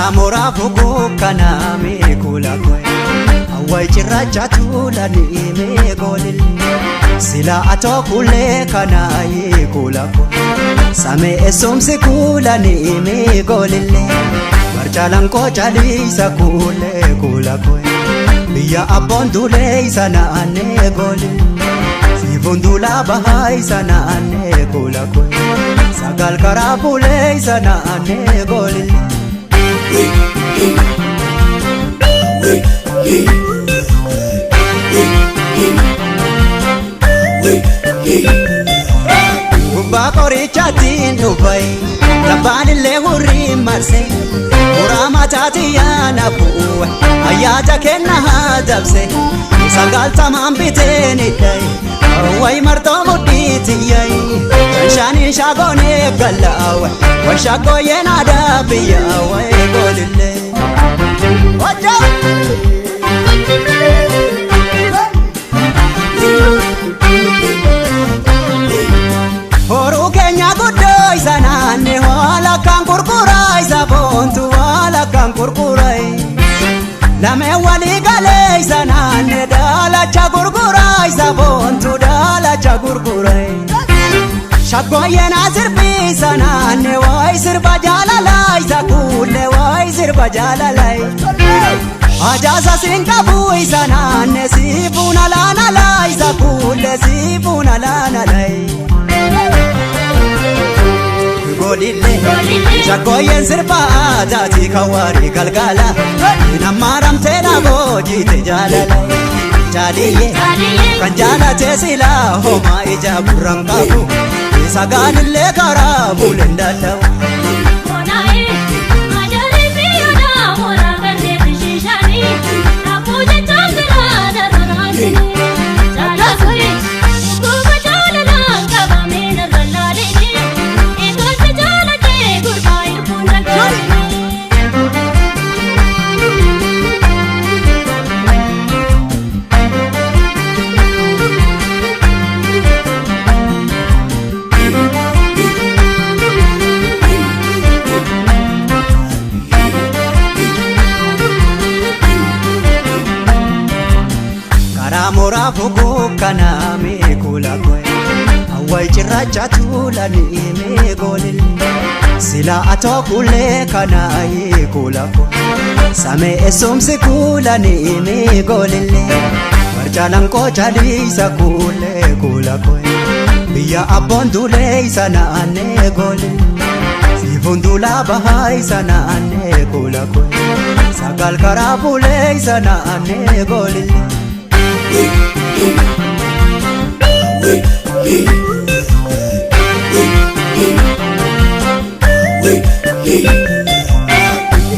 Karaa mooraa fuguu kanaa meekula koye Awwaay cirracha tuulanii meekoolille Sila atoo kulee kanaa yeekula koye Samee eessumsi kuulanii meekoolille Barjaalaan koocaliisa kuulee kuula koye Biyya abboon duulee isa naannee goolille Siifuun duulaa bahaa isa naannee kuula koye Sagal karaa fuulee isa naannee goolille. Gubbaa qorichaatiin dhufai labbaan illee hurrii marse muraa mataatii yaana bu'uwe ayyaata kenna haa dabse sagaltamaan biteen hidhay way martoo mudhiitiyyay shanshaaniin shaagoonee gallaawe washaggooyyeen aadaa biyyaa way goolillee. Wajjaa! Horuu keenya guddoo isa naanne haala kan gurguraa isa boontu haala kan gurguraa lameen walii galee isa naanne daalacha gurguraa isa boontu daalacha gurguraa shaggooyyeen asirbii isa naanne waay sirba jaalalaa isa kuulle waay sirba jaalalaa. Ajaasa siin qabu isa naanne siifuun alaanalaa isa kuulle siifuun alaanalaa. Golille shaggooyyeen sirba aadaatii kan waarii galgala namaaramtee dhaaboo jiite jaalala jaaliyye kan jaalatee silaa homaa ija gurraan qabu sagaalillee karaa buleen danda'u. Karaa mooraa fuguu kanaa meekula koye Awwaay cirracha tuulanii meekoolille Sila atoo kuulee kanaa yeekula koye Samee eessumsi kuulanii meekoolille Barjaalaan koocaliisa kuulee kuula koye Biyya abboon duulee isa naannee goolille Siifuun duulaa bahaa isa naannee kuula koye Sagal karaa fuulee isa naannee goolille.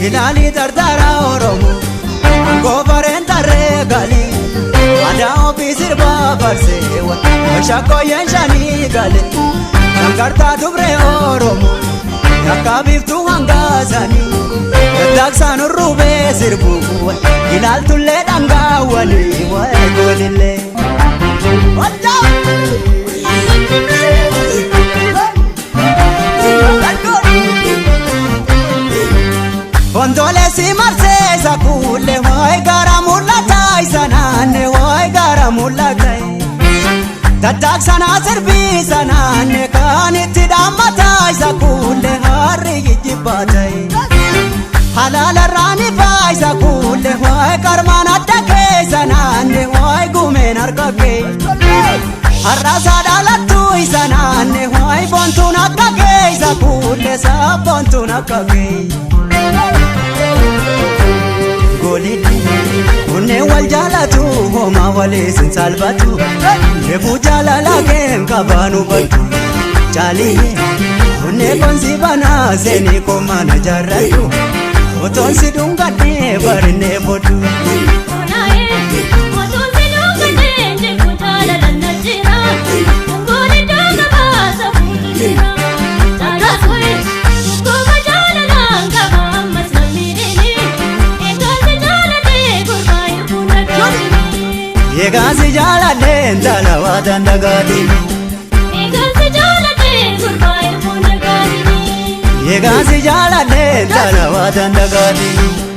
Ilaalii dardaraa Oromoo goofareen tarree galii aadaa ofii sirbaa barsee washakkooyyeen shanii galee sangartaa dubree Oromoo yakka biiftuu hangaasanii daddaaksaan urruubee sirbuu ilaaltullee dhangaawwanii waa'ee goolillee. Wantoolessi marsee isa kuulle waa'ee gara mul'ataa isa naanne waa'ee gara mul'ataa. Daddaaksana sirbii isa naanne kan itti dhaammataa isa kuulle harri jijjibbaataa. Halaalarraan ifaa isa kuulle waa'ee qarmaan adda keessa naanne waa'ee gumeen harka kee. Har'aasaa dhaalattuu isa naanne waa'ee boontuun akka kee isa kuulle sabboontuun akka kee. Golille onnee wal jaalatu homaa waliis hin salphatu reefuu jaalala keen qabaan hubatu jaaliyye onnee konsi banaa seenii komaana jaarradhu otoon si dhungadhee barinee bodhu. Egaa si jaaladhee intala waa dandagaatiin. Eegalsi jaalatee gurbaa erguun dagaagini. Eegaan si jaaladhee tana waan dagaati.